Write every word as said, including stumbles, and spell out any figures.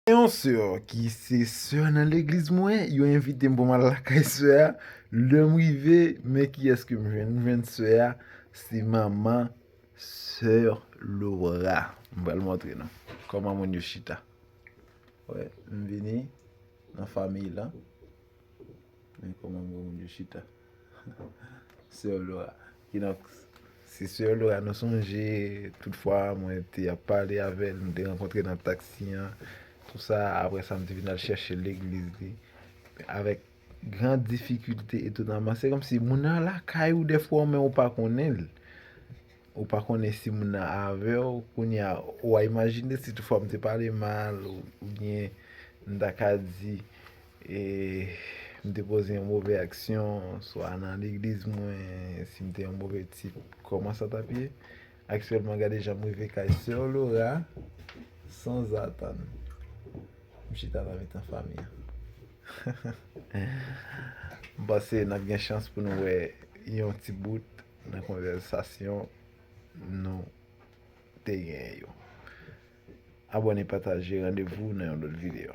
Yon sè ki se sè nan legliz mwen, yo envite m pou m al lakay sè a. Lè m rive, men kiyès ke m jwenn? M jwenn sè a, se manman sè Laura. M pral montre nou kòman moun yo chita. Wè, m vini nan fanmi lan. Men kòman moun yo chita. Sè Laura. Kidonk, se sè Laura nou sonje, tout fwa mwen te ap pale avè l, nou te rankontre nan taksi an, tou sa, apre sa, m te vin al chèche l legliz li, avèk gran difikilte, etonnamman. Se kòmsi moun nan lakay ou dèfwa, men ou pa konnen l. Ou pa konnen si moun nan avè w, kounye a, ou a imajine si toutfwa m te pale mal, ou, oubyen m ta ka di, e, m te poze yon move aksyon, swa nan legliz mwen, si m te yon move tip, kòman sa t ap ye? Aktyèlman, gade jan m rive kay sè Laura, sanzatann. M chita nan mitan fanmi an. M panse n ap gen chans pou nou wè yon ti bout nan konvèsasyon nou te genyen yo. Abòne, pataje, randevou nan yon lòt videyo.